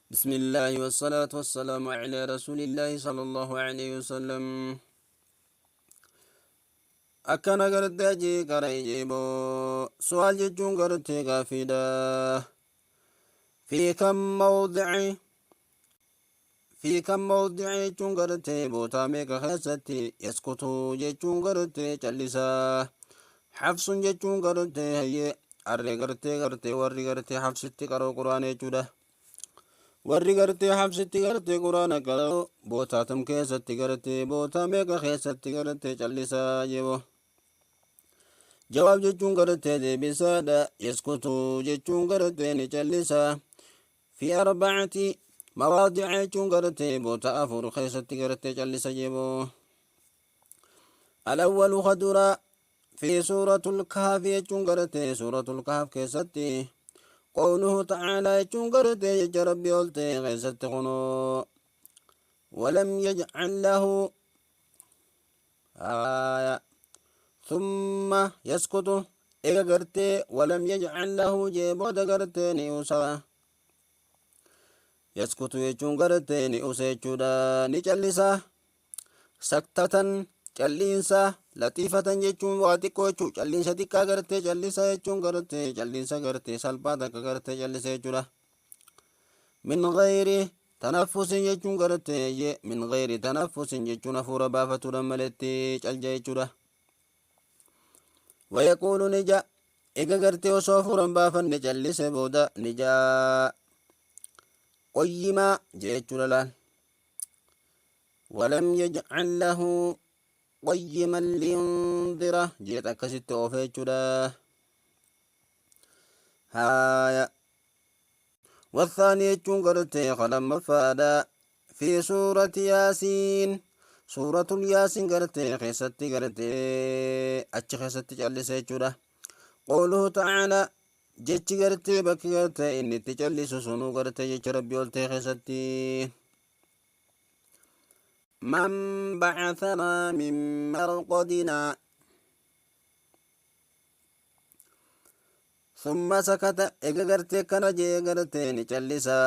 بسم الله والصلاة والسلام على رسول الله صلى الله عليه وسلم. Akkana gartee jee qara'e jeeboo su'aal jechuun gartee gaafiidha. Fi kam mawdici fi kam mawdici jechuun gartee bootaa meeqa keessatti yaskutu jechuun gartee callisaa. Xafsun jechuun gartee hayyee arree gartee gartee warri gartee xafsitti qaroo quraana jechuudha. Warri gartee xabsitti gartee quraana qara'u bootaatam keessatti gartee bootaa meeqa keessatti gartee callisaa jeebo. Jawaab jechuun gartee deebisaadha. Yaskutu jechuun gartee ni callisaa. Fi arbacati mawaadica jechuun gartee boota afur keessatti gartee callisa jeebo. Alawwalu kadura fi suuratul kahf jechuun gartee suuratul kahf keessatti qawluhu ta'aalaa jechuun gartee jecha rabbii ol ta'e keessatti kunoo walam yaj'al lahu آية ثم يسكت إيغا غرتي ولم يجعل له جيبودا غرتي نيوسا يسكت يجون غرتي نيوسا يجودا نجلسا saktatan calliinsa latiifatan jechuun waa xiqqoo jechuu calliinsa xiqqaa gartee callisa jechuun gartee calliinsa gartee salphaa takka gartee callisa jechuudha. Min gayri tanaffusin jechuun gartee min gayri tanaffusin jechuun hafuura baafatuudhaan maletti calja jechuudha. Wayaquulu ni ja'a ega gartee osoo hafuura hin baafanne callise booda ni ja'a qoyyimaa jechuudha laal. ولم يجعل له قيما لينذر جيت أكست أوفيتشودا هايا. والثاني قرتي خلم فادا في سورة ياسين سورة الياسين قرتي خيستي قرتي أتش خيستي جلسيتشودا قوله تعالى جيتش قرتي بكي قرتي إني تجلس سنو قرتي جيتش ربي قلتي خيستي من بعثنا من مرقدنا ثم سكت إيغا غرتي كان جي غرتي نجلسا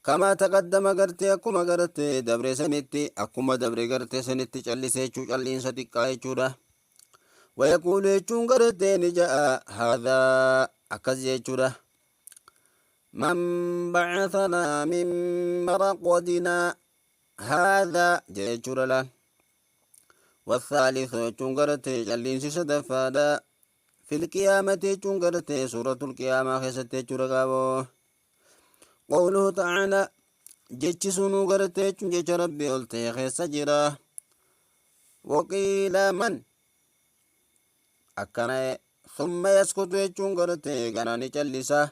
كما تقدم غرتي أكما غرتي دبري سنتي أكما دبري غرتي سنتي جلسي چو جلين ستقا چودا ويقول چون غرتي نجاء هذا أكز چودا من بعثنا من مرقدنا هذا جيتشورلا. والثالث چونغرتي جلين سدفادا في القيامة چونغرتي سورة القيامة خيستي چورغاو قوله تعالى جيتش سنو غرتي چونجي ربي قلتي خيس جرا وقيل من أكنا ثم يسكت چونغرتي غناني چلسا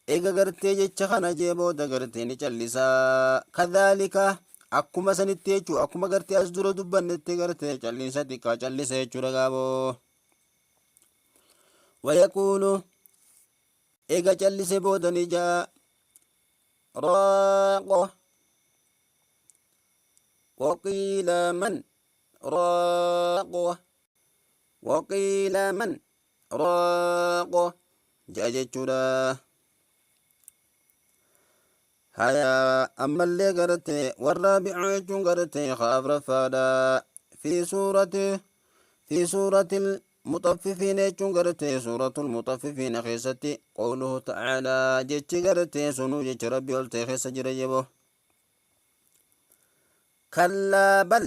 إيغا غرتي جيتش خنا جيبو دغرتي نچلسا كذلك akkuma sanitti jechuu akkuma gartee as dura dubbannetti gartee calliinsa xiqqaa callisa jechuudha gaaboo. Wayaquulu eega callise booda ni jaa raaqo waqiila man raaqo waqiila man raaqo jaa jechuudha. هيا أما اللي قرتي والرابع يجون قرتي خاف رفادا في سورة المطففين يجون قرتي سورة المطففين خيستي قوله تعالى جتش قرتي سنو جتش ربي قلتي خيس جريبه كلا بل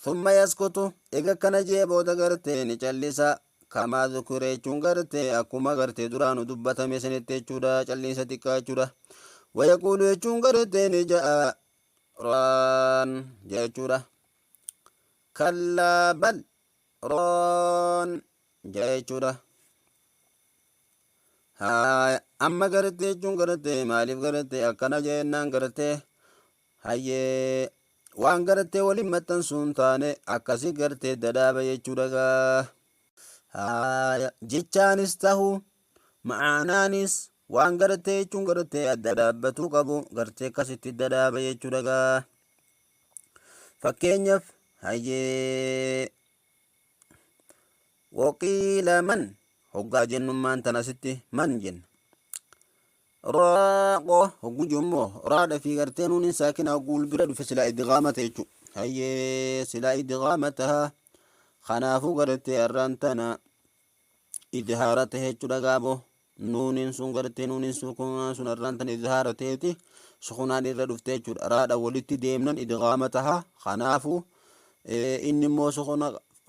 ثم يسكت إذا كان جيبو دقرتي نجلسا كما ذكر jechuun gartee akkuma gartee duraanu dubbatame sanitti jechuudha calliinsa xiqqaa jechuudha. Wayaquulu jechuun gartee ni ja'a raan jechuudha. Kallaa bal raan jechuudha. Haa amma gartee jechuun gartee maaliif gartee akkana jennaan gartee hayyee waan gartee waliin maxxansuun taane akkasii gartee dadaaba jechuudha gaa. Jechaanis tahu ma'aanaanis waan gartee jechuun gartee adda dhaabbatuu qabu gartee akkasitti dadaaba jechuudha gaa. Fakkeenyaaf hayyee waqiila man hoggaa jennummaan tan asitti man jenna. Raaqoo hogguu jiru immoo raadha fi gartee nuuniin saakinaa hogguu wal bira dhufe silaa idgaama ta'e jechuudha. Hayyee silaa idgaama taha. Kanaafuu gartee arraan tana idhaara ta'e jechuudha gaaboo. Nuuniin sun gartee nuuniin sukunaa sun arraan tana idhaara ta'eeti sukunaan irra dhufte jechuudha. Raadha walitti deemnan idgaama taha. Kanaafuu inni immoo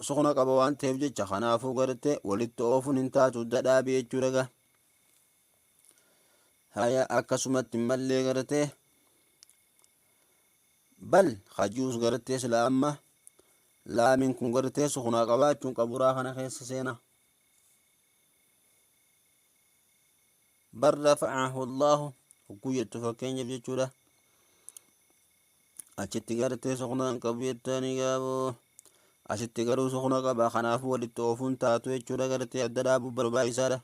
sukuna qaba waan ta'eef jecha kanaafuu gartee walitti oofuun hin taatu dadhaabi jechuudha gaa. Haya akkasumatti mallee gartee bal hajuus gartee sila amma laamiin kun gartee sukunaa qabaachuun qaburaa kana keessa seena. Bal rafa'ahu Allahu hogguu jettu fakkeenyaaf jechuudha. Achitti gartee sukunaa hin qabu jettanii gaaboo. Asitti garuu sukuna qaba kanaafuu walitti oofuun taatu jechuudha gartee adda dhaabuu barbaachisaadha.